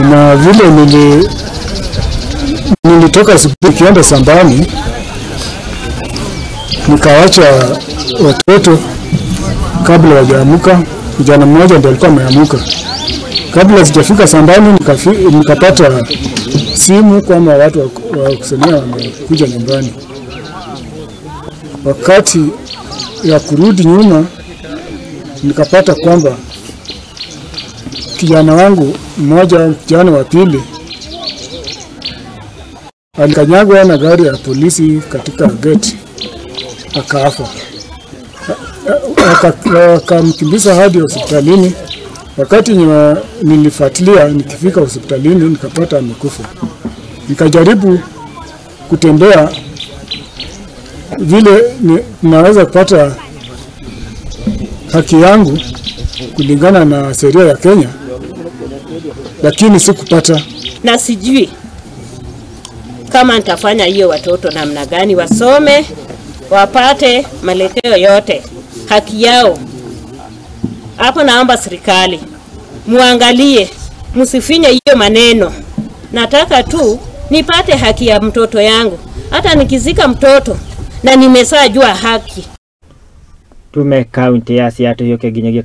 Na vile nilitoka asubuhi nikienda shambani, nikawacha watoto kabla hawajaamuka. Kijana mmoja ndiye alikuwa ameamuka. Kabla sijafika shambani nikapata simu kwamba watu wa kusomea wamekuja nyumbani. Wakati ya kurudi nyuma nikapata kwamba kijana wangu mmoja, kijana wa pili, alikanyagwa na gari ya polisi katika gate akaafa. Akamkimbiza hadi hospitalini. Wakati nilifuatilia nikifika hospitalini nikapata amekufa. Nikajaribu kutembea vile naweza kupata haki yangu kulingana na sheria ya Kenya, lakini sikupata. Na sijui kama nitafanya hiyo watoto namna gani wasome, wapate malekeo yote, haki yao. Hapo naomba serikali muangalie, msifinye hiyo maneno. Nataka tu nipate haki ya mtoto yangu. Hata nikizika mtoto na nimesajua haki. Tume kaunti ya Siaya tuyoke ginyagia.